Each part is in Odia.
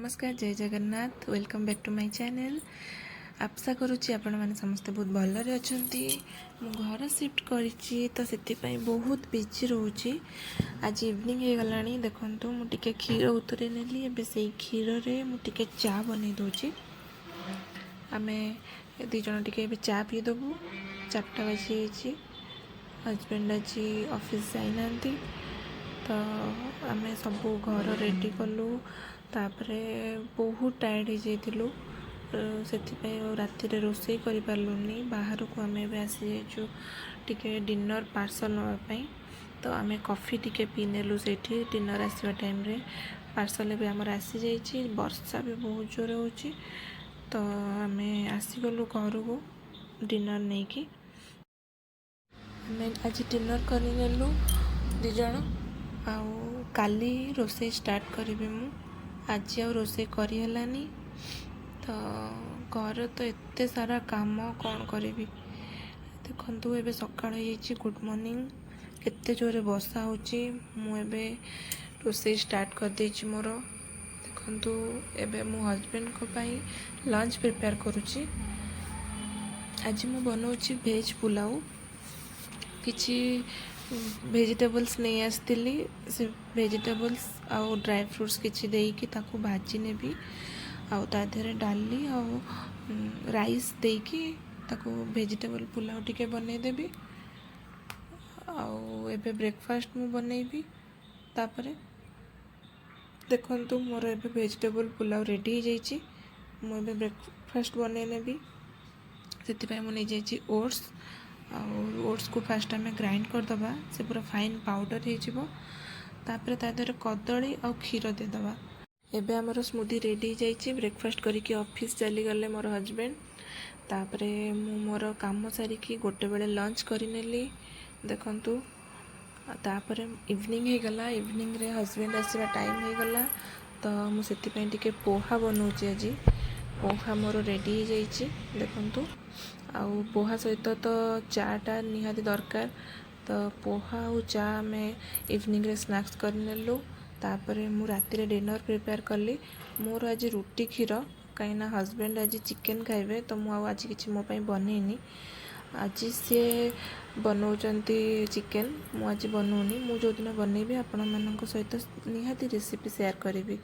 ନମସ୍କାର, ଜୟ Jagannath. Welcome back to my channel. ଆଶା କରୁଛି ଆପଣମାନେ ସମସ୍ତେ ବହୁତ ଭଲରେ ଅଛନ୍ତି। ମୁଁ ଘର ସିଫ୍ଟ କରିଛି ତ ସେଥିପାଇଁ ବହୁତ ବିଜି ରହୁଛି। ଆଜି ଇଭିନିଂ ହେଇଗଲାଣି। ଦେଖନ୍ତୁ, ମୁଁ ଟିକେ କ୍ଷୀର ଉତୁରେଇ ନେଲି। ଏବେ ସେଇ କ୍ଷୀରରେ ମୁଁ ଟିକେ ଚା ବନେଇ ଦେଉଛି। ଆମେ ଦୁଇ ଜଣ ଟିକେ ଏବେ ଚା ପିଇଦେବୁ। 4ଟା ବାଜିଯାଇଛି। ହଜବେଣ୍ଡ ଆଜି ଅଫିସ୍ ଯାଇନାହାନ୍ତି, ତ ଆମେ ସବୁ ଘର ରେଡ଼ି କଲୁ। ତାପରେ ବହୁତ ଟାୟାର୍ଡ଼ ହେଇଯାଇଥିଲୁ, ସେଥିପାଇଁ ଆଉ ରାତିରେ ରୋଷେଇ କରିପାରିଲୁନି। ବାହାରକୁ ଆମେ ଏବେ ଆସିଯାଇଛୁ ଟିକେ ଡିନର୍ ପାର୍ସଲ୍ ନେବା ପାଇଁ। ତ ଆମେ କଫି ଟିକେ ପିଇ ନେଲୁ ସେଇଠି ଡିନର୍ ଆସିବା ଟାଇମ୍ରେ। ପାର୍ସଲ୍ ଏବେ ଆମର ଆସିଯାଇଛି। ବର୍ଷା ବି ବହୁତ ଜୋରେ ହେଉଛି, ତ ଆମେ ଆସିଗଲୁ ଘରକୁ ଡିନର୍ ନେଇକି। ଆମେ ଆଜି ଡିନର୍ କରିନେଲୁ ଦୁଇ ଜଣ। ଆଉ କାଲି ରୋଷେଇ ଷ୍ଟାର୍ଟ କରିବି ମୁଁ। ଆଜି ଆଉ ରୋଷେଇ କରିହେଲାନି। ତ ଘରେ ତ ଏତେ ସାରା କାମ, କ'ଣ କରିବି? ଦେଖନ୍ତୁ, ଏବେ ସକାଳ ହେଇଯାଇଛି। Good morning. କେତେ ଜୋରେ ବର୍ଷା ହେଉଛି। ମୁଁ ଏବେ ରୋଷେଇ ଷ୍ଟାର୍ଟ କରିଦେଇଛି ମୋର। ଦେଖନ୍ତୁ, ଏବେ ମୁଁ ହଜବେଣ୍ଡଙ୍କ ପାଇଁ ଲଞ୍ଚ ପ୍ରିପେୟାର କରୁଛି। ଆଜି ମୁଁ ବନାଉଛି ଭେଜ୍ ପୁଲାଉ। କିଛି ଭେଜିଟେବଲ୍ସ ନେଇ ଆସିଥିଲି। ସେ ଭେଜିଟେବଲ୍ସ ଆଉ ଡ୍ରାଏ ଫ୍ରୁଟ୍ସ କିଛି ଦେଇକି ତାକୁ ଭାଜି ନେବି। ଆଉ ତା ଦେହରେ ଡାଲି ଆଉ ରାଇସ୍ ଦେଇକି ତାକୁ ଭେଜିଟେବଲ୍ ପୁଲାଉ ଟିକେ ବନେଇଦେବି। ଆଉ ଏବେ ବ୍ରେକଫାଷ୍ଟ ମୁଁ ବନେଇବି ତାପରେ। ଦେଖନ୍ତୁ, ମୋର ଏବେ ଭେଜିଟେବଲ୍ ପୁଲାଉ ରେଡ଼ି ହେଇଯାଇଛି। ମୁଁ ଏବେ ବ୍ରେକଫାଷ୍ଟ ବନେଇ ନେବି। ସେଥିପାଇଁ ମୁଁ ନେଇଯାଇଛି ଓଟ୍ସ। ଆଉ ଓଟ୍ସକୁ ଫାଷ୍ଟ ଆମେ ଗ୍ରାଇଣ୍ଡ କରିଦେବା, ସେ ପୁରା ଫାଇନ୍ ପାଉଡ଼ର ହେଇଯିବ। ତାପରେ ତା ଦେହରେ କଦଳୀ ଆଉ କ୍ଷୀର ଦେଇଦେବା। ଏବେ ଆମର ସ୍ମୁଦି ରେଡ଼ି ହେଇଯାଇଛି। ବ୍ରେକଫାଷ୍ଟ କରିକି ଅଫିସ୍ ଚାଲିଗଲେ ମୋର ହଜବେଣ୍ଡ। ତାପରେ ମୁଁ ମୋର କାମ ସାରିକି ଗୋଟେ ବେଳେ ଲଞ୍ଚ କରିନେଲି। ଦେଖନ୍ତୁ, ଆଉ ତାପରେ ଇଭିନିଂ ହେଇଗଲା। ଇଭିନିଂରେ ହଜବେଣ୍ଡ ଆସିବା ଟାଇମ୍ ହେଇଗଲା, ତ ମୁଁ ସେଥିପାଇଁ ଟିକେ ପୋହା ବନାଉଛି ଆଜି। ପୋହା ମୋର ରେଡ଼ି ହେଇଯାଇଛି, ଦେଖନ୍ତୁ। ଆଉ ପୋହା ସହିତ ତ ଚାଟା ନିହାତି ଦରକାର। ତ ପୋହା ଆଉ ଚା ଆମେ ଇଭିନିଂରେ ସ୍ନାକ୍ସ କରିନେଲୁ। ତାପରେ ମୁଁ ରାତିରେ ଡିନର୍ ପ୍ରିପେୟାର କଲି। ମୋର ଆଜି ରୁଟି କ୍ଷୀର, କାହିଁକିନା ହଜବେଣ୍ଡ ଆଜି ଚିକେନ୍ ଖାଇବେ, ତ ମୁଁ ଆଉ ଆଜି କିଛି ମୋ ପାଇଁ ବନେଇନି। ଆଜି ସିଏ ବନଉଛନ୍ତି ଚିକେନ୍, ମୁଁ ଆଜି ବନଉନି। ମୁଁ ଯେଉଁଦିନ ବନେଇବି, ଆପଣମାନଙ୍କ ସହିତ ନିହାତି ରେସିପି ସେୟାର କରିବି।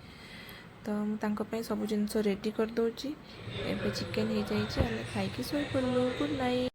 ତ ମୁଁ ତାଙ୍କ ପାଇଁ ସବୁ ଜିନିଷ ରେଡ଼ି କରିଦେଉଛି। ଏବେ ଚିକେନ୍ ହେଇଯାଇଛି, ଆମେ ଖାଇକି ଶୋଇପଡ଼ିଲୁ। Good night.